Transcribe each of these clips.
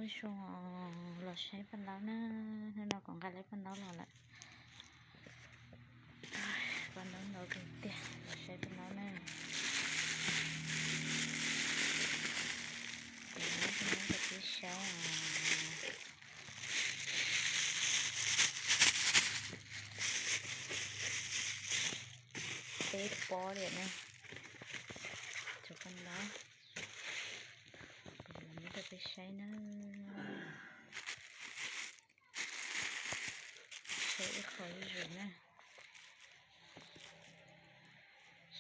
Zoo los saib paj ntaub na, hnub no kuv nqa lawv paj ntaub los lawm. Paj ntaub ntau kawg tiag, los saib paj ntaub na. Paj ntaub rau peb saib. Peb pob li na, cov paj ntaub. Kuv los muab rau peb saib na. Saib ib qho zuj zus na.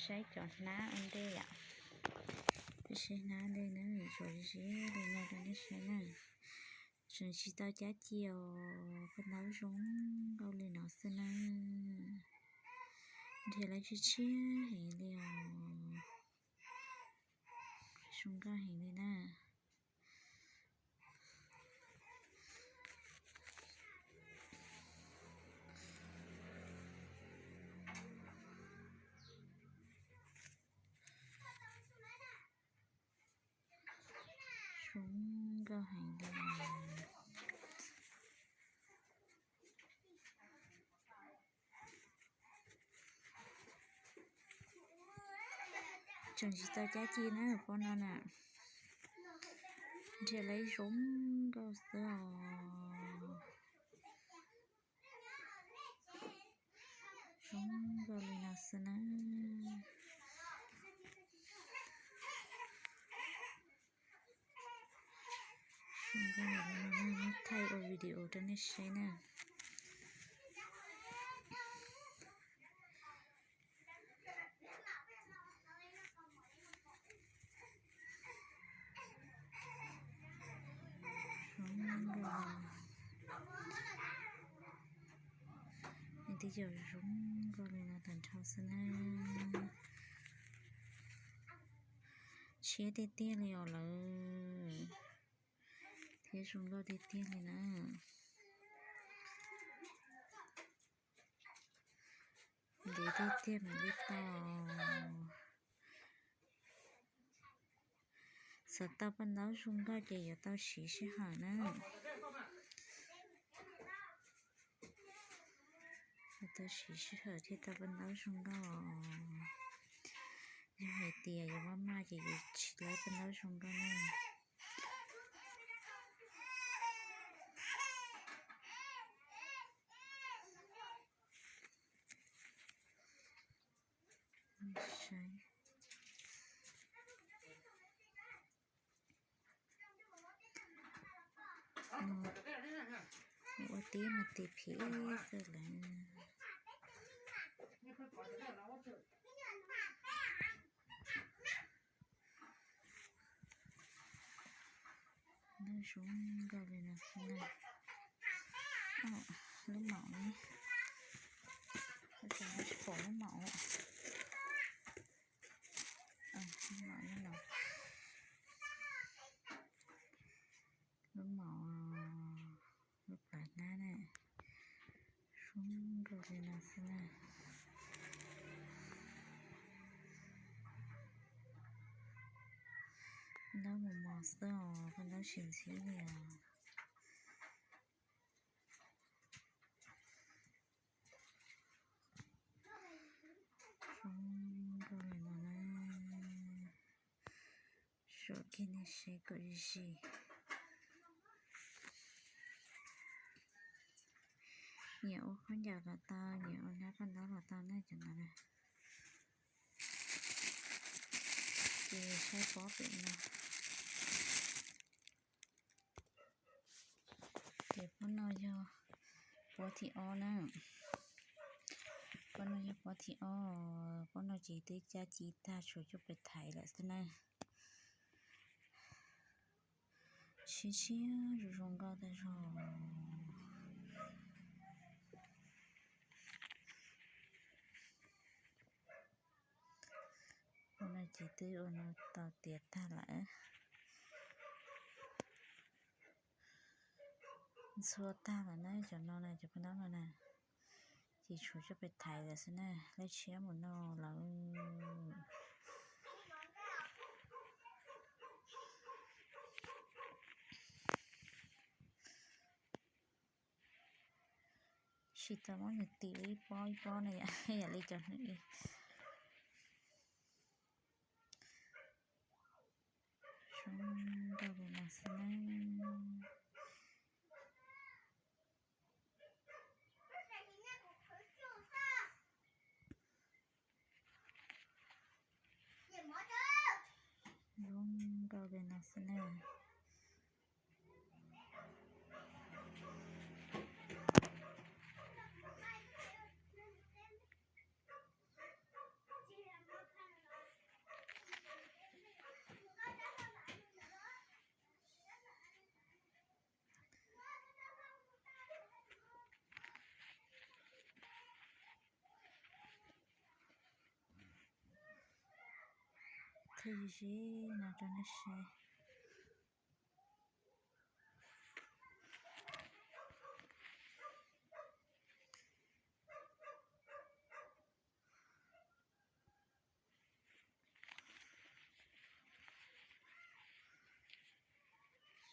Saib cov hnab ua ntej yom. Peb saib hnab ntej na, tsuas ziab li no rau nej saib na. Tseem tsis tau cab ci os, paj ntaub zoo nkauj li no xwb na. Nrhiav lawv tshiab tshiab heev li os. Zoo nkauj heev li na. Zoo nkauj heev li. Tseem tsis tau cab ci na pob no na. Nrhiav lawv zoo nkauj xwb os. Zoo nkauj li no xwb na. Zoo nkauj li no na, muab thaij ua video rau nej saib na. Zoo nkauj. Nws twb yog zoo nkauj li no tag nrho xwb na. Tshiab tiag tiag li os lawm, thiab zoo nkauj tiag tiag li na. Ntev tiag tiag mam li tau. Xav tau paj ntaub zoo nkauj ces yuav tau siv sij hawm na. Yuav tau siv sij hawm thiaj tau paj ntaub zoo nkauj. Yog hais tias yuav maj maj ces yuav tsis laib paj ntaub zoo nkauj na. Saib. Ua tib no tis phiv xwb lawm. Nws zoo nkauj li no xwb na. Lub maum ne, ua cas tsis pom lub maum. Lub maum no, lub maum, lub plawv hnab na, zoo nkauj li no xwb na. Ntaub mos mos xwb os, koj ntaub tsis ntxhiab li os. Zoo nkauj li no na. Suam kiag nej saib kom zij zij. Nyiam ua khaub ncaws los tau, nyiam ua hnab paj ntaub los tau na cov no na. Ces saib pob pem no. Ces pob no yog pob thib ob na. Pob no yog pob thib ob, pob no ces twb cab ci tag tshuav coj pes thaiv lawm xwb na. Siab siab zoo zoo nkauj tag zog. Pob no ces twb ua no tau tiav tag lawm. Ntxhua tag lawm na, cov no na, cov paj ntaub no na, ces tshuav coj pes thaiv lawm xwb na, lawv tshiab mus no lawm. Tsis tau muab nws tim ib pob ib pob na yom, yam li cov hnub ib. Zoo nkauj li no xwb na. Zoo nkauj li no xwb na. Thawj zim no rau nej saib.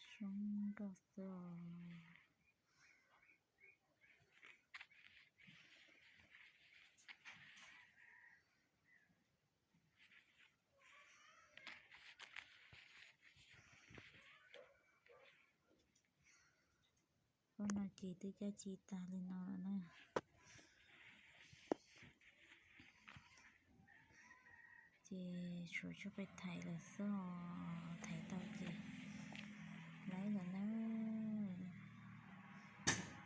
Zoo nkauj xwb os. Khub no ces twb cab ci tag li no lawm na. Ces tshuav tsuas pais thaiv lawm xwb os, thaiv tau ces laib lawm na.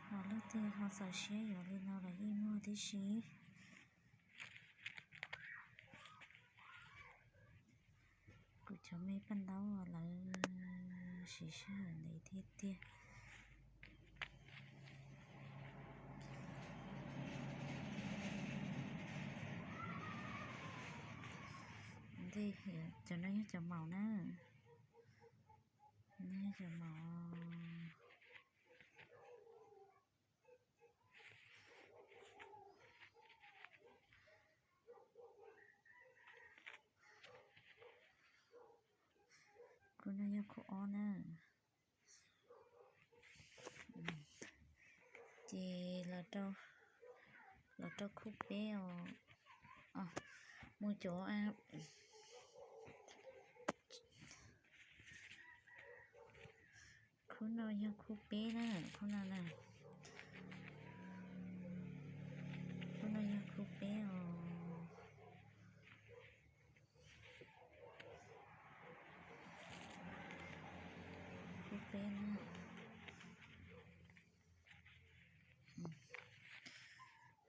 Ho leej twg ho txaus siab yuav li no los yeej muaj tib si. Kuv cov me paj ntaub lawv siv sij hawm ntev tiag tiag. Cov no yog cov maum na. Cov maum. Khub no yog khub ob na. Ces los rau khub peb os. Mus cov Khub no yog khub peb na, khub no na. Khub no yog khub peb os. Khub peb na.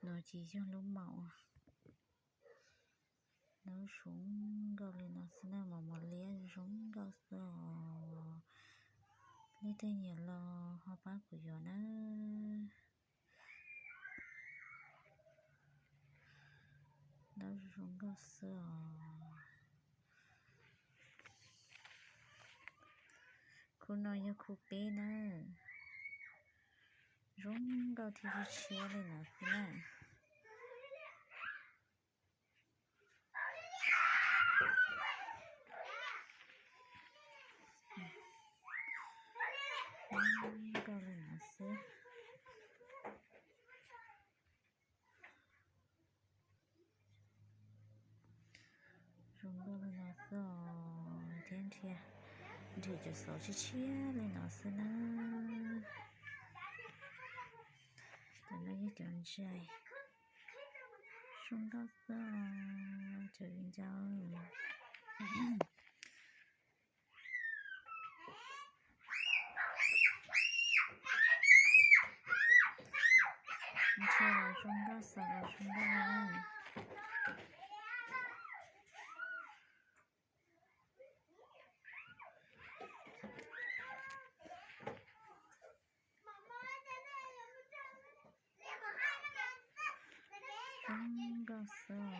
No ces yog lub maum. Lub zoo nkauj li no xwb na, mos mos liab zoo nkauj xwb os. Leej twg nyiam los ho pab kuv yuav na. Lub zoo nkauj xwb os. Khub no yog khub peb na. Zoo nkauj thiab tshiab tshiab li no xwb na. Zoo nkauj li no xwb. Zoo nkauj li no xwb os, thiab nrhiav, nrhiav cov xov tshiab tshiab li no xwb na. Cov no yog cov ntsais. Zoo nkauj xwb os cov viv ncaus. Ntshe los zoo nkauj, xov los zoo nkauj na. Zoo nkauj xwb os.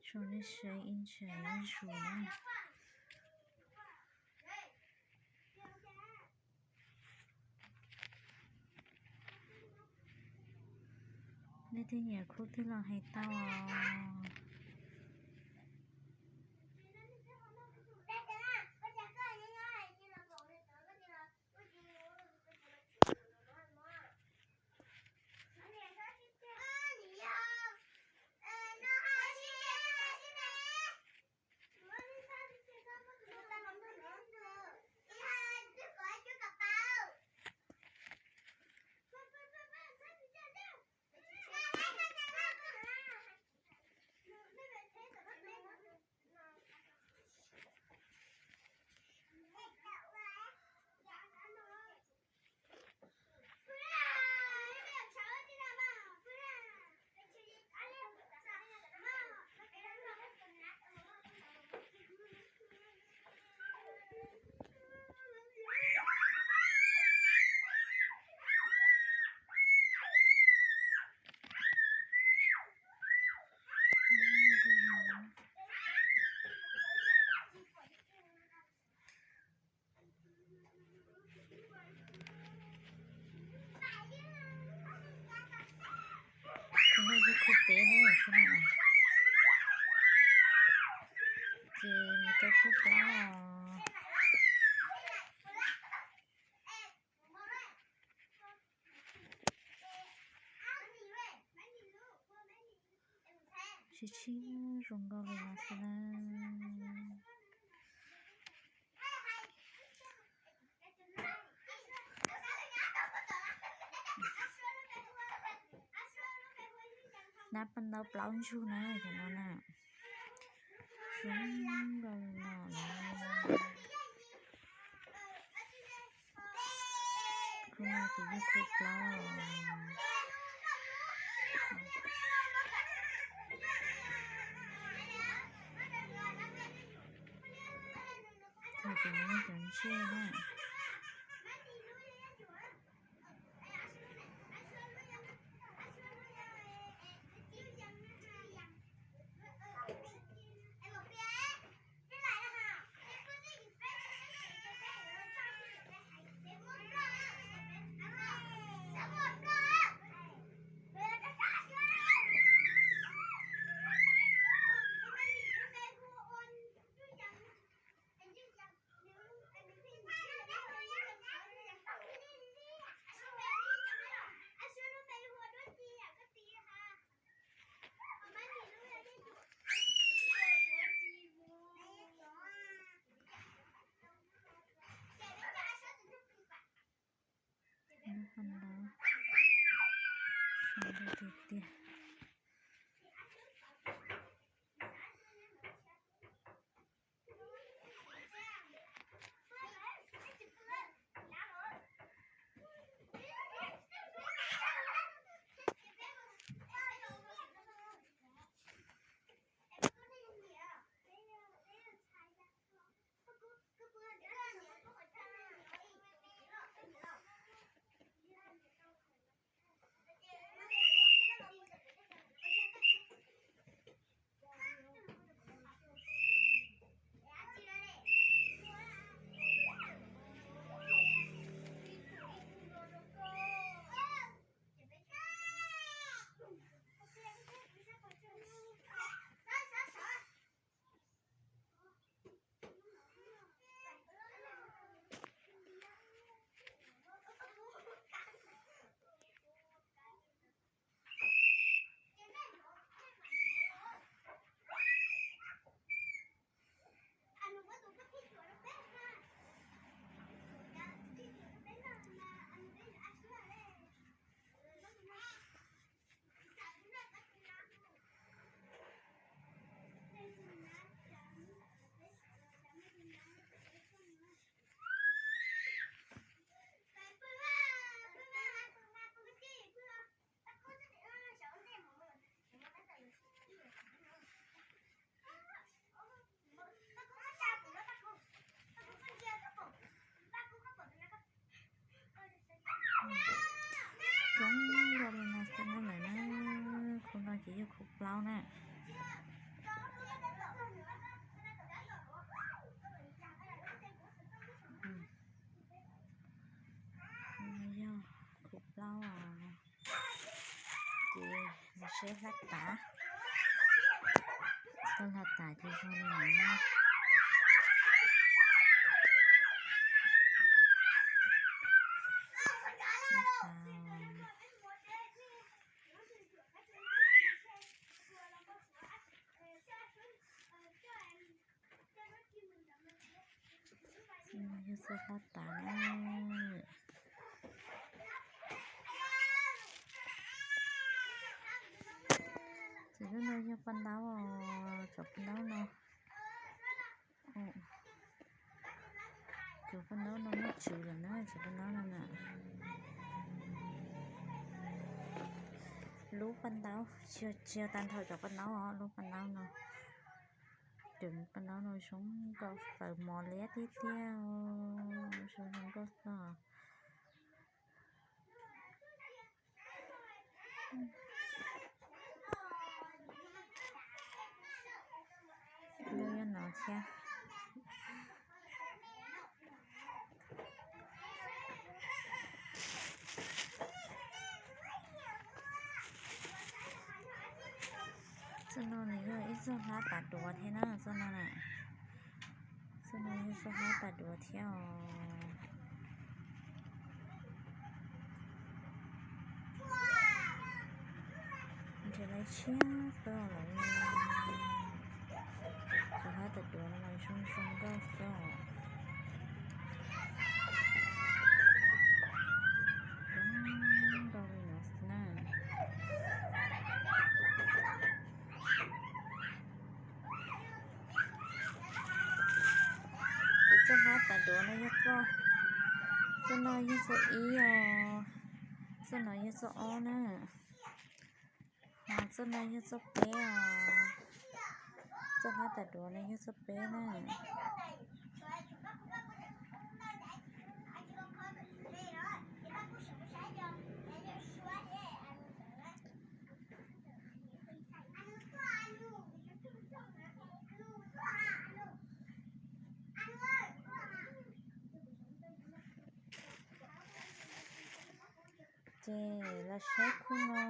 Tso nej saib ib ntsis ib zaug na. Nej twb nyiam kuj twb los hais tau os. Kuv noj ib khub peb na, kuv noj na. Ces mus rau khub plaub os. Sib sib zoo nkauj li no xwb na. Hnab paj ntaub plaub ntsug na, cov no na. Zoo nkauj li no na. Khub no ces yog khub plaub. Thaum ces nws yog cov ntsej na. Noj paj ntaub zoo nkauj tiag tiag. Zoo nkauj li no xwb na lawm na. Khub no ces yog khub plaub na. Yog khub plaub os. Ces Seb hlab tas, tau hlab tas ces zoo li no na. Hlab tas. Yog txoj hlab tas na. Ces lub no yog paj ntaub os, cov paj ntaub no. Cov paj ntaub no muab tswv lawm na, cov paj ntaub no na. Lub paj ntaub, tsis yog tag nrho cov paj ntaub os, lub paj ntaub no. Cov paj ntaub no zoo nkauj txawm mos liab tiag tiag, zoo nkauj xwb. Lub no thiab. Txoj no nws yog ib txoj hlab tas duav thiab na, txoj no na. Txoj no yog txoj hlab tas duav thiab os. Nrhiav lawv tshiab xwb lawm. Cov hlab tas duav no mas zoo zoo nkauj xwb os. Zoo nkauj li no xwb na. Ces txoj hlab tas duav no yog txoj, txoj no yog txoj ib os, txoj no yog txoj ob na. Txoj no yog txoj peb os. Txoj hlab tas duav no yog txoj peb na. Ces los saib khub no.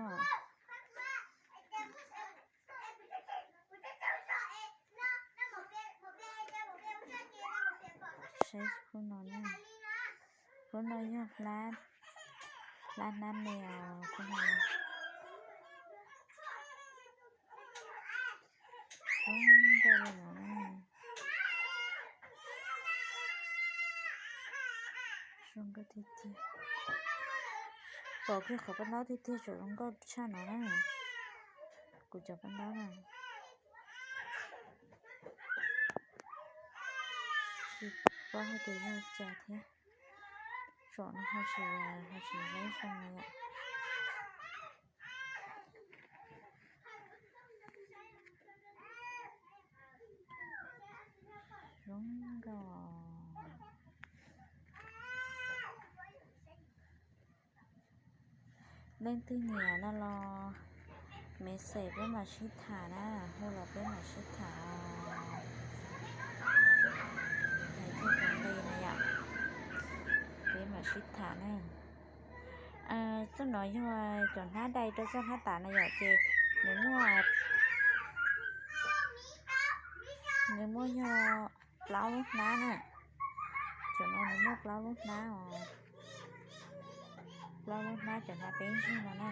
Saib khub no na. Khub no yog hlab, hlab hnab me os, khub no. Zoo nkauj li no na. Zoo nkauj tiag tiag. Pom kiag qhov paj ntaub tiag tiag tseem zoo nkauj tshaj no na. Kuv cov paj ntaub na. Tsis paub hais tias yog cas thiab. Tsom no ho tsis, ho tsis zoo li yom. Zoo nkauj. Leej twg nyiam no los message peb mam sib tham na, hu los peb mam sib tham. Hais txog tus nqi na yom, peb mam sib tham na. Txoj no yog cov hnab dai rau txoj hnab tas na yom, ces nws muaj, nws muaj yog plaub lub hnab na. Cov no nws muaj plaub lub hnab os. Plaub lub hnab cov hnab peb ntseeg no na.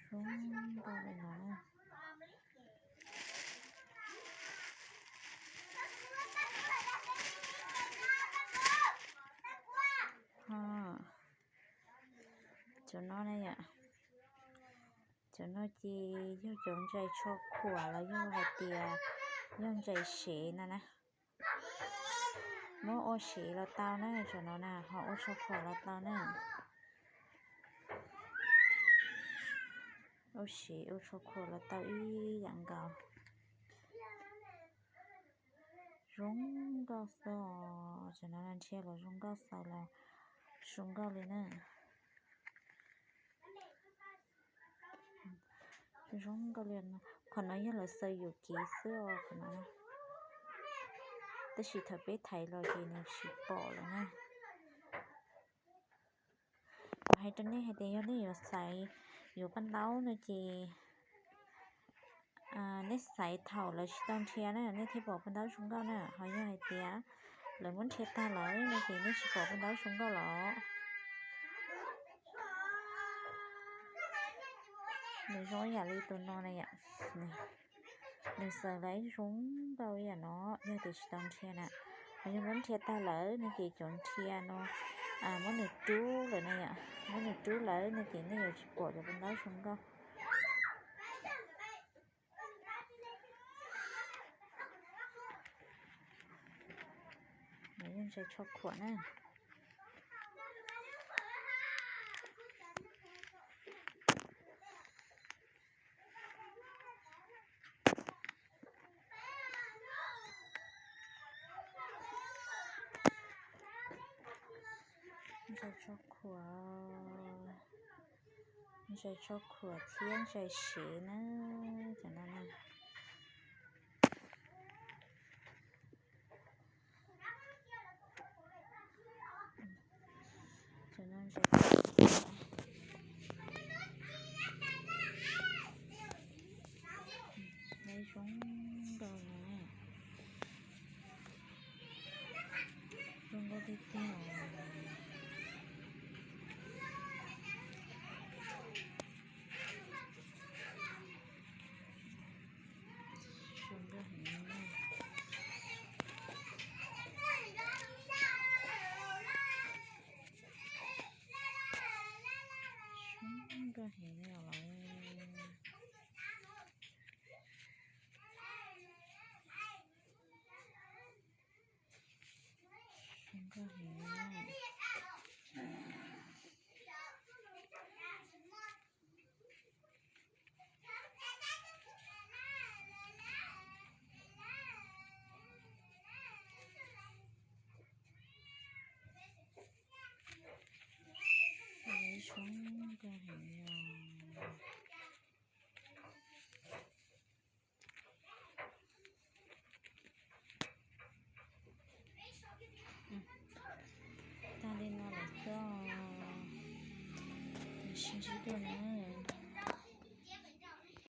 Zoo nkauj li no. Cov no na yom, cov no ces yog cov ntsais tsho khuam los yog hais tias yog ntsais sev no na. Muab ua sev los tau na, cov no na ho ua tsho khuam los tau na. Ua sev ua tsho khuam los tau ib yam nkaus. Zoo nkauj xwb os, cov no ntshe los zoo nkauj xaus los zoo nkauj li na. Zoo nkauj li no. Qhov no yog lawv xaws yuam kev xwb os, qhov no. Tab sis thaum peb thaiv los ces nws tsis pom lawm na. Kuv hais rau nej hais tias yog nej yuav xaiv yuav paj ntaub no ces nej xaiv thaum lawv tsis tau nrhia na nej thiaj pom paj ntaub zoo nkauj na, ho yog hais tias lawv muab nrhia tag lawm no ces nej tsis pom paj ntaub zoo nkauj los. Nws zoo ib yam li tus no na yom. Nws xaws lawv zoo nkauj ib yam no, yog tias tsis tau nrhia na. Ho yog muab nrhia tag lawm no ces cov nrhia no muab nws rub lawm na yom, muab nws rub lawm no ces nej yuav tsis pom cov paj ntaub zoo nkauj. Nws yog ntses tsho khuam na. Ntses tsho khuam, ntses tsho khuam thiab ntses sev na, cov no na. Cov no ntses, lawv zoo nkauj na, zoo nkauj tiag tiag. Zoo nkauj heev na. Zoo nkauj heev li os. Zoo nkauj heev na. Zoo nkauj heev os. Tag li no lawm xwb, sib ntsib dua na.